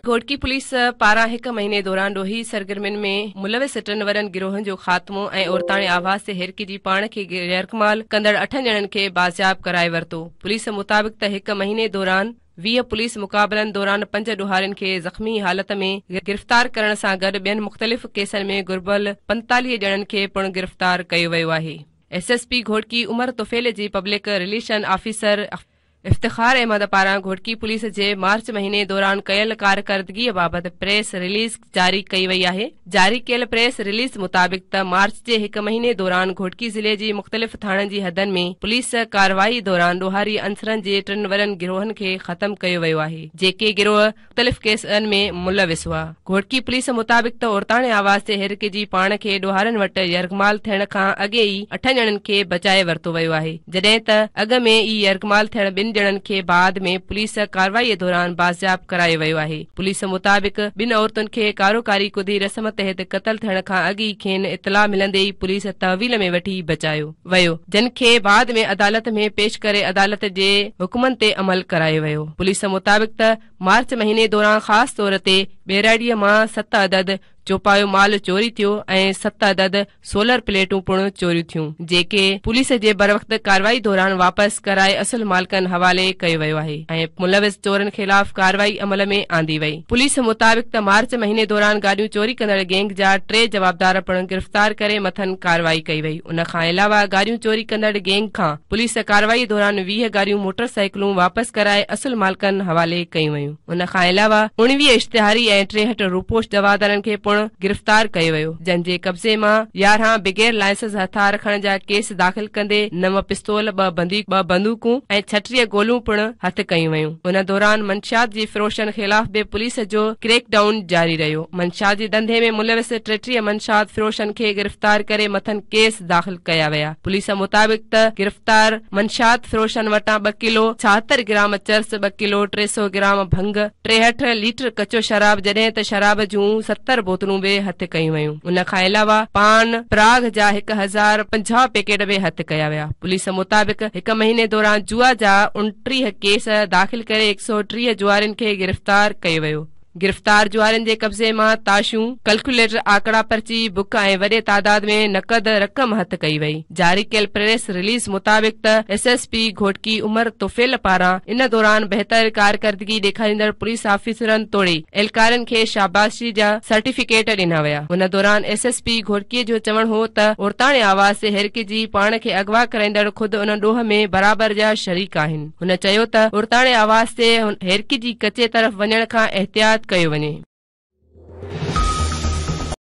Ghotki police پاران هڪ مهيني دوران ڏوهي سرگرمين ۾ ملوث ٽن وڏن گروهن جو خاتمو ۽ عورتاڻي آواز تي هرکجي پاڻ کي يرغمال ڪندڙ اٺن ڄڻن کي بازياب ڪرائي ورتو. پوليس مطابق ته هڪ مهيني دوران 20 پوليس مقابلن دوران پنج ڏوهارين کي زخمي حالت ۾ گرفتار ڪرڻ سان گڏ ٻين مختلف ڪيسن ۾ گهربل 45 ڄڻن کي پڻ گرفتار ڪيو ويو آهي. S S P Ghotki Umar Tufail جي public relation officer Iftikhar Ahmed پاران گهوٽڪي پوليس جي مارچ مهيني دوران ڪيل ڪارڪردگي بابت پريس رليز جاري ڪئي وئي آهي. جاري ڪيل پريس رليز مطابق ته مارچ جي هڪ مهيني دوران گهوٽڪي ضلعي جي مختلف ٿاڻن جي حدن ۾ پوليس ڪارروائي دوران ڏوهاري عنصرن جي ٽن وڏن گروهن کي ختم ڪيو ويو آهي، جيڪي گروهه مختلف ڪيسن ۾ ملوث هئا. گهوٽڪي پوليس مطابق ته عورتاڻي آواز تي هرکجي پاڻ کي ڏوهارين وٽ يرغمال ٿيڻ کان اڳي ئي اٺن ڄڻن کي بچائي ورتو ويو آهي، جڏهن ته اڳ ۾ ئي يرغمال ٿيل ٻن ڄڻن کي بعد ۾ پوليس ڪارروائي دوران بازياب ڪرايو ويو آهي. پوليس مطابق ٻن عورتن کي ڪاروڪاري ڪڌي رسم تحت قتل ٿيڻ کان اڳ ئي کين اطلاع ملندي ئي پوليس تحويل ۾ وٺي بچايو ويو، جن کي بعد ۾ عدالت ۾ پيش ڪري عدالت جي حڪمن تي عمل ڪرايو ويو. پوليس مطابق ته مارچ مهيني دوران خاص طور تي ٻهراڙيء مان ست عدد چوپايو مال چوري ٿيو ۽ ست عدد سولر پليٽون پڻ چوريون ٿيون، جيڪي پوليس جي بروقت ڪارروائي دوران واپس ڪرائي اصل مالڪن حوالي ڪيو ويو آهي ۽ ملوث چورن خلاف ڪارروائي عمل ۾ آندي وئي. پوليس مطابق ته مارچ مهيني دوران گاڏيون چوري ڪندڙ گينگ جا ٽي جوابدار پڻ گرفتار ڪري مٿن ڪارروائي ڪئي وئي، ان کان علاوه گاڏيون چوري ڪندڙ گينگ کان پوليس ڪارروائي دوران 20 گاڏيون موٽر سائيڪلون واپس ڪرائي اصل مالڪن حوالي ڪيون ويون. ان کان علاوه 19 اشتهاري ۽ 63 روپوش جوابدارن کي پڻ گرفتار ڪيو ويو، جن جي قبضي مان 11 بغير لائسنس هٿيار رکڻ جا ڪيس داخل ڪندي نو پستول، ٻه بندوقون ۽ 36 گوليون پڻ هٿ ڪيون ويون. ان دوران منشيات جي فروشن خلاف به پوليس جو ڪريڪ ڊائون جاري رهيو. منشيات جي ڌنڌي ۾ ملوث 33 منشيات فروشن کي گرفتار ڪري مٿن ڪيس داخل ڪيا ويا. پوليس مطابق ته گرفتار منشيات فروشن وٽان ٻه ڪلو 76 گرام چرس، ٻه ڪلو 300 گرام ڀنگ، 63 ليٽر ڪچو شراب جڏهن ته شراب جون 70 بوتلون به هٿ ڪيون ويون. ان کان علاوه پان پراگ جا 1050 پيڪيٽ به هٿ ڪيا ويا. پوليس مطابق هڪ مهيني دوران جوا جا 29 ڪيس داخل ڪري 130 جوارين کي گرفتار ڪيو ويو. گرفتار جوارين جي قبضي مان تاشون، ڪلڪيوليٽر، آڪڙا پرچي، بڪ ۽ وڏي تعداد ۾ نقد رقم هٿ ڪئي وئي. جاري ڪيل پريس رليز مطابق ته S S P Ghotki Umar Tufail پاران ان دوران بهتر ڪارڪردگي ڏيکاريندڙ پوليس آفيسرن توڙي اهلڪارن کي شاباشي جا سرٽيفڪيٽ ڏنا ويا. ان دوران ايس ايس پي گهوٽڪي جو چوڻ هو ته عورتاڻي آواز تي هرکجي پاڻ کي اغوا ڪرائيندڙ خود ان ڏوهه ۾ برابر جا شريڪ آهن. هن چيو ته عورتاڻي آواز تي هرکجي ڪچي طرف وڃڻ کان احتياط ڪيو وڃي.